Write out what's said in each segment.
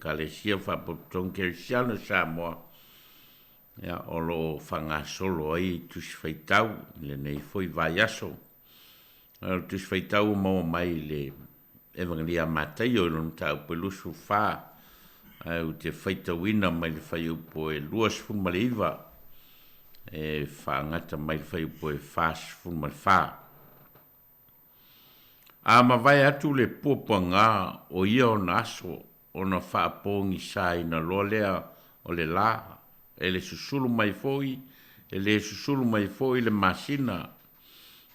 Ekalesia Faapotopotoga Kerisiano i Samoa, ia, o lo o faagasolo ai Tusi Faitau i lenei foi vaiaso. O le Tusi Faitau ua maua mai i le Evagelia a Mataio i lona mataupu e 24, ae ou te faitauina mai le fuaiupu e 29 e faagata mai le fuaiupu e 44. A mavae atu le puapuaga o ia ona aso, ona faapogisaina loa lea o le la, e le susulu mai foi, e le susulu mai foi le masina,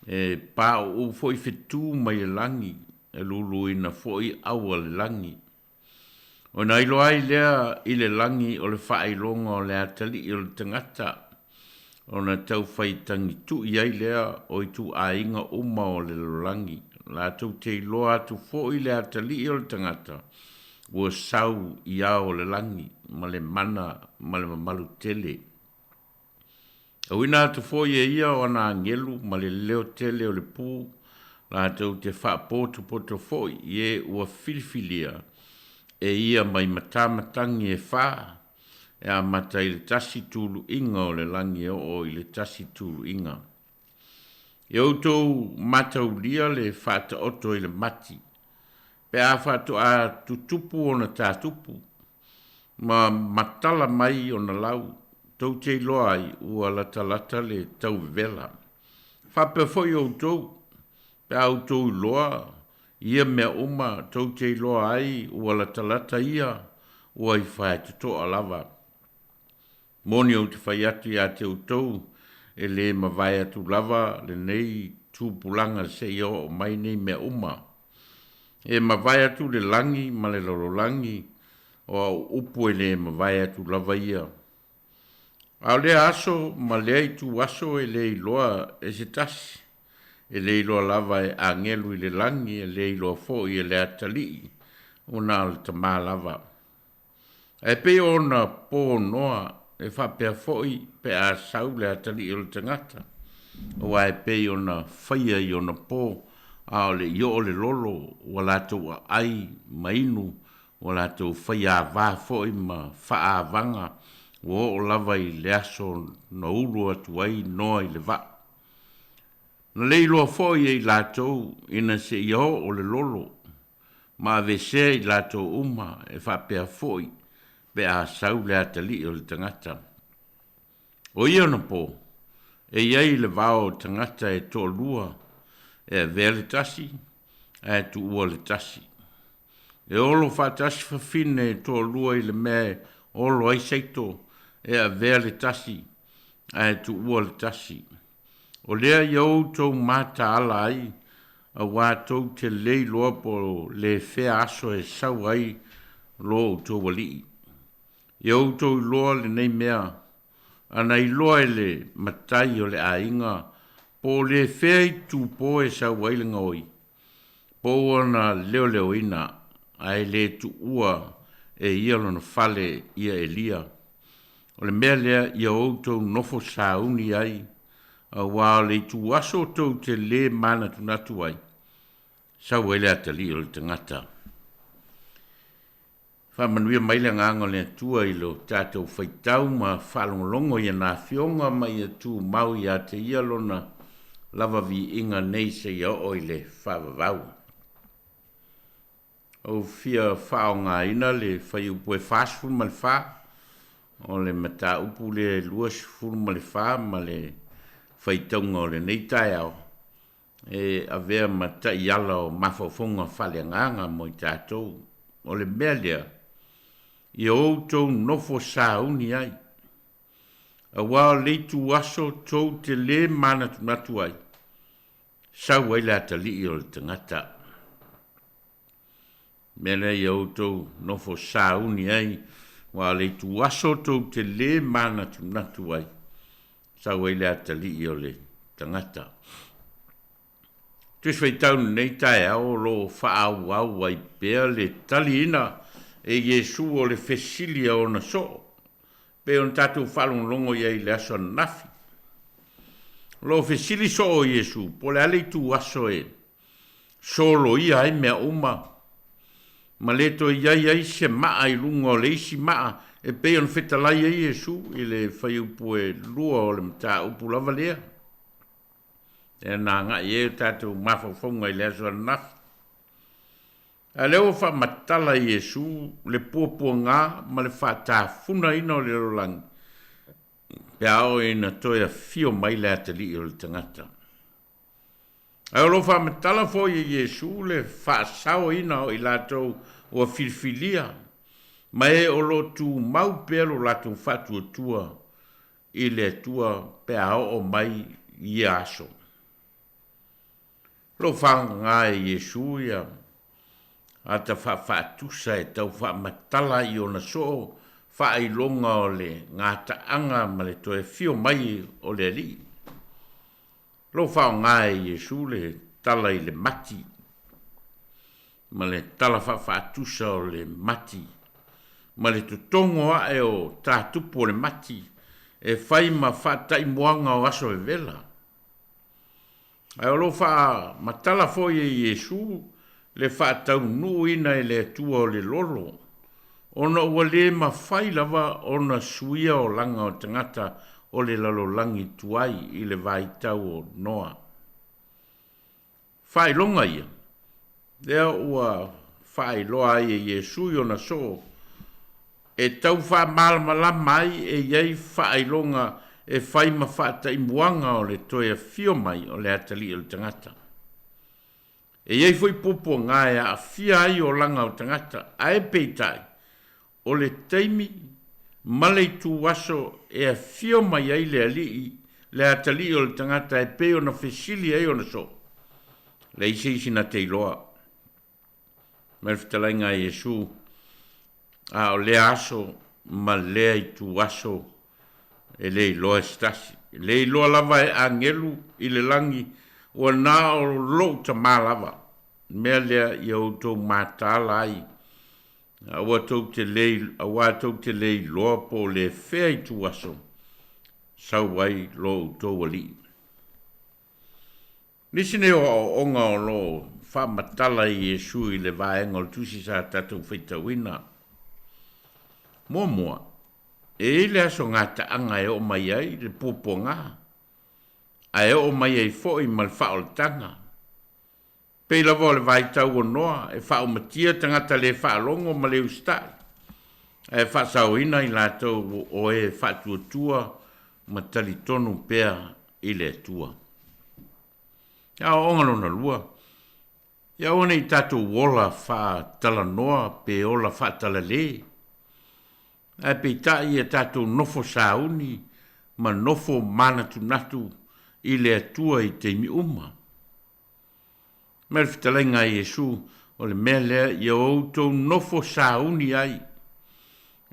e pauu foi fetu mai le lagi, e luluina foi au a le lagi. Ona iloa ai lea i le lagi o le faailoga o le atalii o le tagata, ona taufai tagitui ai lea o ituaiga uma o le lalolagi, latou te iloa atu foi le atalii o le tagata ua sau i ao o le lagi ma le mana ma le mamalu tele. Auina atu foi e ia o ana agelu ma le leo tele o le pu, latou te faapotopoto foi i e ua filifilia e ia mai matamatagi e fa, e amata i le tasi tuluiga o le lagi e oo i le tasi tuluiga. Ia outou mataulia le faataoto i le mati, pe a faatoa tutupu ona tatupu, ma matala mai ona lau, tou te iloa ai ua latalata le tauvevela. Faapea foi outou, pe a outou iloa ia mea uma, tou te iloa ai ua latalata ia, ua i faitotoa lava. Moni ou te fai atu ia te outou, e le mavae atu lava lenei tupulaga seia oo mai nei mea uma. E mavae atu le lagi ma le lalolagi, o au upu e le mavae atu lava ia. A o lea aso ma lea ituaso e le iloa e se tasi, e le iloa lava e agelu i le lagi, e le iloa foi e le Atalii, ua na o le Tama lava. Ae pei ona po o Noa, e faapea foi pe a sau le Atalii o le tagata, aua e pei ona faia i ona po, a o le i oo le lolo, ua latou aai ma inu, ua latou faia ava foi ma faaavaga, ua oo lava i le aso na ulu atu ai Noa i le vaa. Na le iloa foi e i latou ina seia oo le lolo, ma aveesea i latou uma, e faapea foi pe a sau le Atalii o le tagata. O ia ona po, e i ai i le vao o tagata e toalua, e avea le tasi ae tuua le tasi. E olo faatasi fafine e toalua i le mea e olo ai saito, e avea le tasi ae tuua le tasi. O lea ia outou mataala ai, auā tou te le iloa po o le fea aso e sau ai lo outou Alii. Ia outou iloa lenei mea, ana iloa e le matai o le aiga po o le fea itupo e sau ai le gaoi, po ua na leoleoina, ae le tuua e ia lona fale ia Elia. O le mea lea ia outou nofo sauni ai, auā o le ituaso tou te lē manatunatu ai, sau ai le Atalii o le tagata. Faamanuia mai le Agaga o le Atua i lo tatou faitau ma faalogologo i ana Afioga ma ia tumau ia te Ia Lona lava viiga nei seia oo i le faavavau. Ou fia faaaogaina le fuaiupu e 44 o le mataupu lea e 24 ma le faitauga o lenei taeao e avea ma taiala o mafaufauga faaleagaga mo i tatou. O le mea lea, ia outou nofo sauni ai, auā o le ituaso tou te lē manatunatu ai, sau ai le Atalii o le tagata. Mea lea ia outou nofo sauni ai, aua o le ituaso tou te lē manatunatu ai, sau ai le Atalii o le tagata. Tusi Faitau i lenei taeao o lo o faaauau ai pea le taliina e Iesu o le fesili a ona soo, pei ona tatou faalogologo i ai i le aso ananafi. O lo o fesili soo Iesu po o le a le ituaso e soloia ai mea uma. ma le toe i ai ai se maa i luga o le isi maa e pei ona fetalai ai Iesu i le fuaiupu e 2 o le mataupu lava lea. Lea na agai ai o tatou mafaufauga i le aso ananafi. A o lea ua faamatala e Iesu le puapuaga ma le faatafunaina o le lalolagi pe a oo ina toe afio mai le atalii o le tagata. Ae o lo o faamatala foi e Iesu le faasaoina o i latou ua filifilia ma e o lo o tumau pea lo latou faatuatua i le Atua pe a oo mai ia aso. O lo o faaaoga e Iesu ia ata faafaatusa e tau faamatala ai i ona soo faailoga o le gataaga ma le toe afio mai o le Alii. O lo o faaaoga e Iesu le tala i le mati ma le tala faafaatusa o le mati ma le totogo ae o tatupu o le mati e fai ma faataimuaga o aso vevela. Ae o lo o faamatala foi e Iesu le faataunuuina e le Atua o le lolo, ona ua le mafai lava ona suia olaga o tagata o le lalolagi tuai i le vaitau o Noa. Faailoga ia, lea ua faailoa ai e Iesu i ona soo e tau faamalamalama ai e i ai faailoga e fai ma faataimuaga o le toe afio mai o le atalii o le tagata. E i ai foi puapuaga e aafia ai olaga o tagata, ae peitai, o le taimi ma le ituaso e afio mai ai le Alii, le atalii o le tagata e pei ona fesili ai ona soo, leai se isi na te iloa. Mai le fetalaiga a Iesu, a o lea aso ma lea ituaso e le iloa e se tasi. E le iloa lava e agelu i le lagi, ua na o lou Tama lava. O le mea lea ia outou mataala ai, aua tou te le, aua tou te le iloa po o le fea ituaso sau ai lo outou Alii. Nisi nei o aoaoga o lo o faamatala e Iesu i le vaega o le tusi sa tatou faitauina. Muamua, e i ai le aso gataaga e oo mai ai le puapuaga, ae oo mai ai foi ma le faaolataga. Pei lava o le vaitau o Noa e faaumatia tagata le faalogo ma le usitai, ae faasaoina i latou o e faatuatua ma talitonu pea i le Atua. Aoaoga lona lua, ia aua ne i tatou ola faatalanoa pe ola faatalalē, ae peitai ia tatou nofo sauni ma nofo manatunatu i le Atua i taimi uma. Ma le fetalaiga a Iesu, o le mea lea ia outou nofo sauni ai,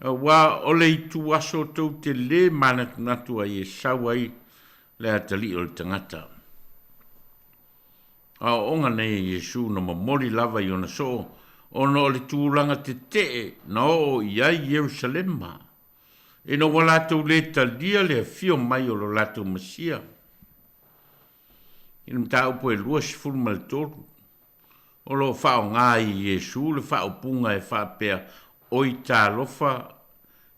aua o le ituaso tou te lē manatunatu ai e sau ai le atalii o le tagata. Aoaoga nei a Iesu na momoli lava i ona soo ona o le tulaga tetee na oo i ai Ierusalema, ina ua latou lē talia le afio mai o lo latou Mesia. I le mataupu e 23, o lo o faaaoga ai e Iesu le faaupuga e faapea, Oi talofa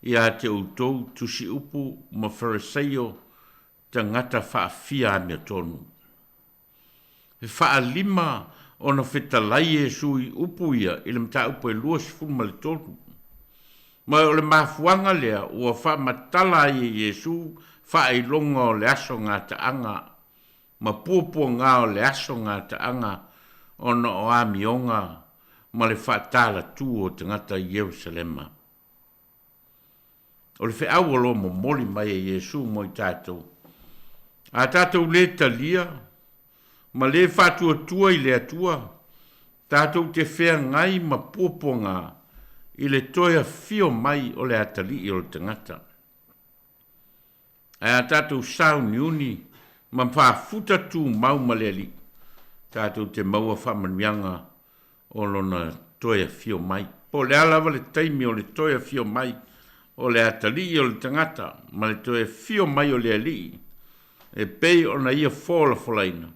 ia te outou tusiupu ma Farisaio, tagata faafia amiotonu. E faalima ona fetalai Iesu i upu ia i le mataupu e 23. Ma o le mafuaga lea ua faamatala ai e Iesu faailoga o le aso gataaga ma puapuaga o le aso gataaga ona o amioga ma le faatalatu o tagata i Ierusalema. O le feau o lo o momoli mai e Iesu mo i tatou, a tatou lē talia ma lē faatuatua i le Atua, tatou te feagai ma puapuaga i le toe afio mai o le atalii o le tagata. Ae a tatou sauniuni ma fafuta tumau ma le Alii, tatou te maua faamanuiaga o lona toe afio mai. Po o le a lava le taimi o le toe afio mai o le atalii o le tagata ma le toe afio mai o le Alii e pei ona ia folafolaina,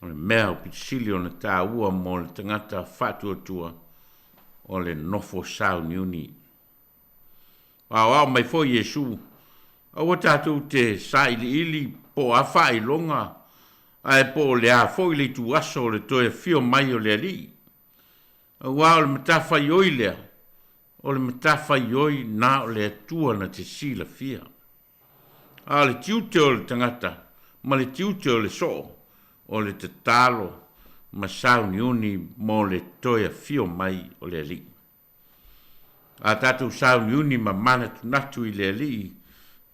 o le mea aupito sili ona taua mo le tagata faatuatua, o le nofo sauniuni. Aoao mai foi Iesu, aua tatou te sailiili po o a faailoga ae po o le a foi le ituaso o le toe afio mai o le Alii, auā o le matafaioi lea, o le matafaioi na o le Atua na te silafia. A o le tiute o le tagata ma le tiute o le soo, o le tatalo ma sauniuni mo le toe afio mai o le Alii. A tatou sauniuni ma manatunatu i le Alii,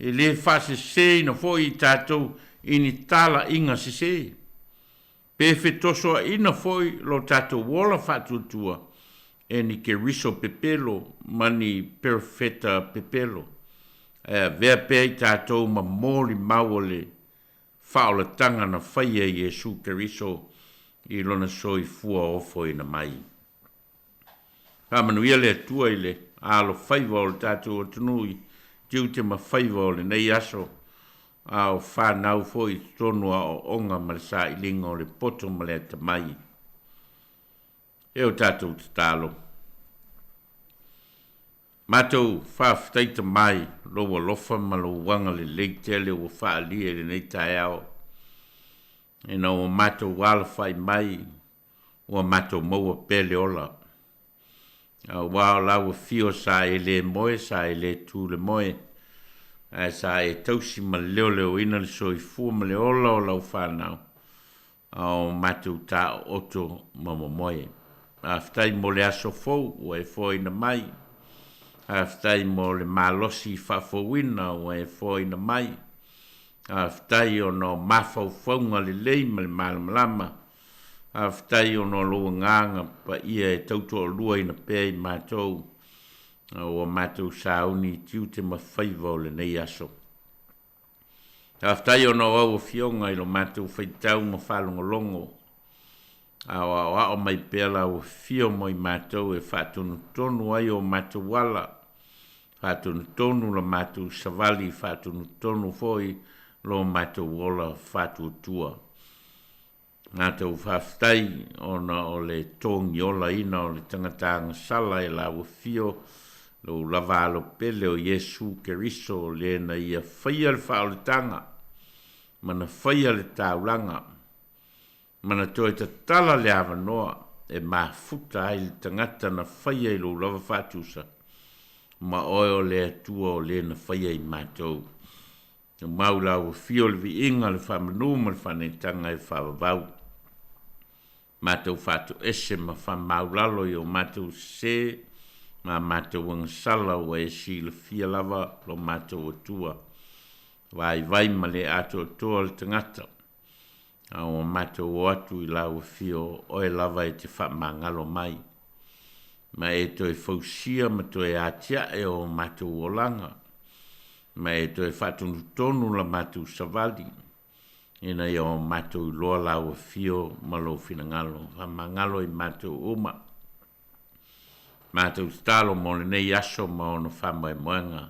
e lē faaseseina foi i tatou i ni talaiga sesē, pe fetosoaina foi lo tatou ola faatuatua e ni Keriso pepelo ma ni perofeta pepelo, ae avea pea i tatou ma molimau o le faaolataga na faia e Iesu Keriso i lona soifua ofoina mai. Faamanuia le Atua i le alofaiva o le tatou atunuu i tiute ma faiva o lenei aso, a o fanau foi i totonu o aoaoga ma le sailiga o le poto ma le atamai. E o tatou tatalo. Matou faafetai Tamai lou alofa ma lou agalelei tele ua faaalia i lenei taeao, ina ua matou alafai mai ua matou maua pea le ola. Auā o lau afio sa e le moe, sa e le tu le moe, ae sa e tausi ma leoleoina le soifua ma le ola o lau fanau, a o matou taooto ma momoe. Faafetai mo le aso fou ua e foaina mai. Faafetai mo le malosi faafouina ua e foaina mai. Faafetai ona o mafaufauga lelei ma le malamalama. Faafetai ona o lou agaga paia e tautoaluaina pea i matou, a ua matou sauni i tiute ma faiva o lenei aso. Faafetai ona o au afioga i lo matou faitau ma faalogologo, a o aoao mai pea lau afio mo i matou e faatonutonu ai o matou ala, faatonutonu la matou savali, faatonutonu foi lo matou ola faatuatua. Matou faafetai ona o le togiolaina o le tagata agasala e lau afio, lou lava alo pele o Iesu Keriso, le na ia faia le faaolataga ma na faia le taulaga, ma na toe tatala le avanoa e mafuta ai le tagata na faia i lou lava faatusa, ma oe o le Atua o le na faia i matou. Tumau lau afio le viiga, le faamanu ma le faaneetaga e faavavau. Matou faatoese ma faamaulalo i o matou sesē ma matou agasala ua e silafia lava lo matou Atua, vaivai ma le atoatoa le tagata, a ua matou o atu i lau afio, oe lava e te faamagalo mai, ma e toe fausia ma toe atiae o matou olaga, ma e toe faatonutonu la matou savali, ina ia o matou iloa lau afio ma lou finagalo. Faamagalo i matou uma. Matou tatalo mo lenei aso ma ona faamoemoega.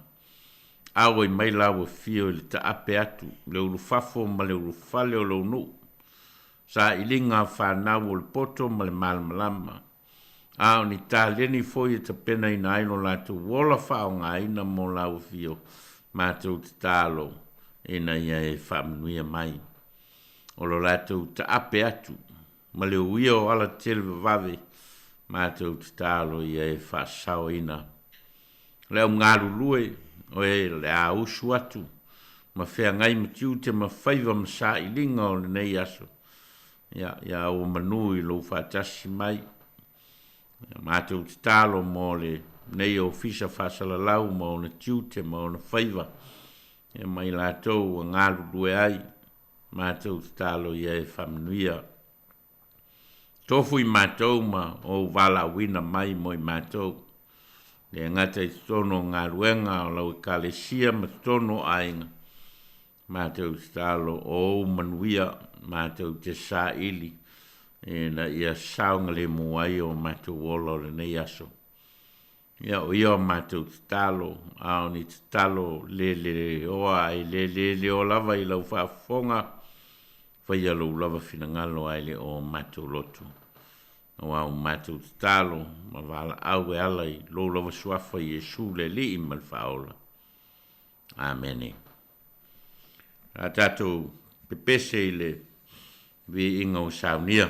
Auai mai lau afio i le taape atu, le ulufafo ma le ulufale o lou nuu, sailiga a fanau o le poto ma le malamalama, a o ni taleni foi e tapenaina ai lo latou ola faaaogaina mo lau afio, matou tatalo ina ia e faamanuia mai. O lo latou taape atu ma le uia o ala televavave, matou tatalo ia e faasaoina. Le au galulue, o e o le a usu atu ma feagai ma tiute ma faiva ma sailiga o lenei aso, ia, ia ua manu i lou faatasi mai. Matou tatalo mo lenei ofisa faasalalau ma ona tiute ma ona faiva, ia ma i latou ua galulue ai, matou tatalo ia e faamanuia. Tofu i matou ma ou valaauina mai mo i matou, le gata i totonu o galuega o lau ekalesia ma totonu o aiga, matou tatalo o ou manuia matou te saili ina ia saogalemu ai o matou ola o lenei aso. Ia o ia o matou tatalo, a o ni tatalo leleoa ai le leleoa lava i lau faafofoga, faia lou lava finagalo ae le o matou loto. Auā ua matou tatalo ma valaau e ala i lou lava suafa Iesu le Alii ma le Faaola. Amene. A tatou pepese i le viiga o saunia.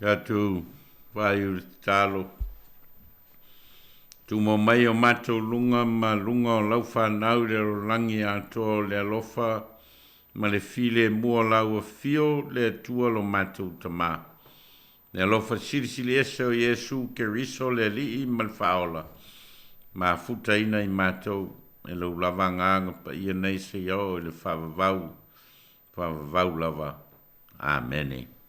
Tatou faaiu le tatalo. Tumau mai o matou luga ma luga o lau fanau i le lalolagi atoa o le alofa ma le filemu o lau afio le Atua lo matou Tamā. Le alofa silisili ese o Iesu Keriso le Alii ma le Faaola, mafutaina i matou. E lou lava Agaga Paia nei seia oo i le faavavau, faavavau lava. Amene.